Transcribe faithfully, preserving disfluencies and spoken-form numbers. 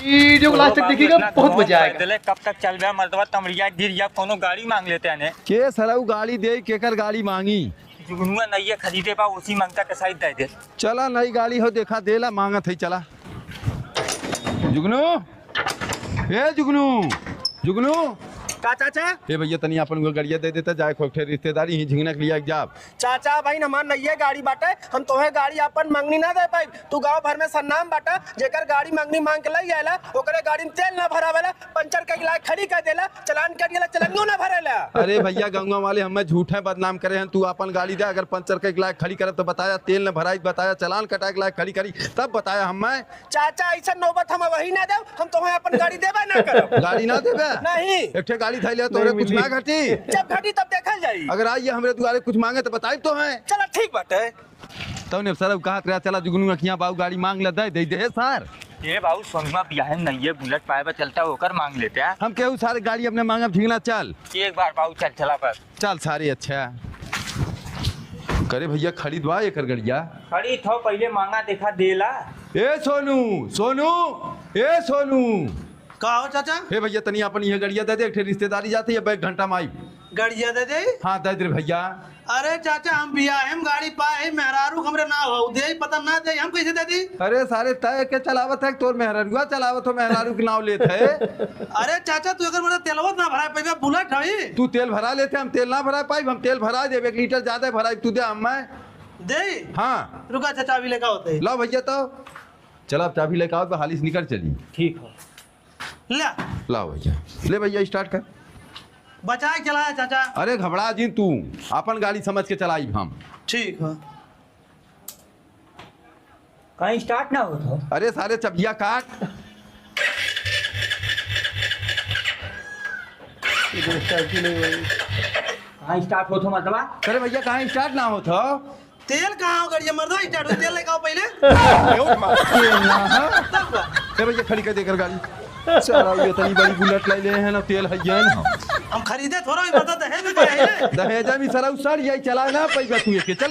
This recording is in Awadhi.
वीडियो को लास्ट तक देखिएगा, बहुत मजा आएगा। कब तक चलबे मर्दवा, तमरिया गिर या, कोनो गाड़ी मांग लेते हैं ने। के सरऊ गाड़ी दे, केकर गाड़ी मांगी? जुगनुआ नइये खरीदे बा, उसी मंगता के साइड दे दे। चला, नई गाड़ी हो, देखा देला, मांगत है, चला। जुगनू, ए जुगनू, जुगनू। का चाचा? ए भइया, तनी आपन वो गड़िया दे देता, जाए खोखठे रिश्तेदारी ही झिंगना के लिया जाब। चाचा, भाई हमार नइये गाड़ी बाटे, हम तोहे गाड़ी आपन मंगनी ना दे पाइब। तू गांव भर में सन्नाम बाटा, जेकर गाड़ी मंगनी मांग के लई आएला, ओकरे गाड़ी में तेल ना भरावेला, पंचर कई लाख खड़ी कर देला, चलान कर देला, चलनियो ना भरेला। अरे भइया, गंगवा वाले हमें झूठे बदनाम करे हैं, तू आपन गाड़ी दे, अगर पंचर कई लाख खड़ी करब तो बताया, तेल न भराई बताया, चलान कटाए के लाख खड़ी करी तब बताया हमें। चाचा, ऐसा नौबत हम वही ना देब, हम तोहे अपन गाड़ी देबे ना करब। गाड़ी ना देबे? नहीं। एक ठे गाड़ी धइले, तोहरे कुछ ना घटी। जब घटी तब देखल जाई। अगर आई हमरे दुआरे कुछ मांगे तो बताई तोहे। चला ठीक बाटे। तब ने सरऊ कहत रहा, चला जुगनू अखियां बाऊ गाड़ी मांग ले, दे, दे, दे सार। ए बाऊ, सोनुआ बियाहे में नइये बुलेट पाए बा, चलता ओकर मांग लेते हैं। हम केहू सारे गाड़ी अपने मांगब झिंगना, चल। एक बार बाऊ चल, चला बस। चल सारे, अच्छा। करे भइया, खड़ी दवा एकर गड़िया। खड़ी थो, पहिले मांगा देखा देला। ए सोनू, सोनू, ए सोनू। का हो चाचा? हे भइया, तनी अपन ये गड़िया दे दे, एक ठे रिश्तेदारी जाते, ये एक घंटा में आई। गड़िया दे दे? हाँ, दे दे रे भइया। अरे चाचा, हम बियाहे में गाड़ी पाए, मेहरारू हमरे ना हो, दे पता ना दे, हम कैसे दे दी? अरे सारे, तय के चलावत है, तोर मेहररुआ चलावत हो, मेहरारू के नाव लेत है। अरे चाचा, तू एकर मतलब तेलवा ना भरा पाइबे, बुलेट हई। तू तेल भरा लेते, हम तेल ना भरा पाइब, हम तेल भरा देब, एक लीटर ज्यादा भराई, तू दे हम मैं। दे? हाँ। रुका चाचा, अभी लेकर होते हैं। लाओ भइया, तो चला, अब चाबी लेकर आओ, तो हाली से निकल चली। ठीक हो। ले। लाओ भइया, ले भइया, स्टार्ट कर। बचाए चलाया चाचा। अरे घबरा जिन तू, अपन गाड़ी समझ के चलाई हम। ठीक है। कहीं स्टार्ट ना होत हो। अरे सारे चबिया काट। इधर स्टार्ट ही नहीं हुई। कहाँ स्टार्ट होत हो मतलब? अरे भइया, कहाँ स्टार्ट ना होत हो? तेल कहाँ हो गड़िया मर्दा? स्टार्ट हो, तेल लेके आओ पहिले। तेल ना हो? तब का? ए भइया, खड़ी कर देकर गाड़ी। सारा ये इतनी बड़ी बुलेट लाई ले हैं ना, तेल है ये ना। हम खरीदे थोड़ा ही पता दहेज में पाए हैं। दहेजा भी सारा उसार यही चला ना, पैसा तू एक चल।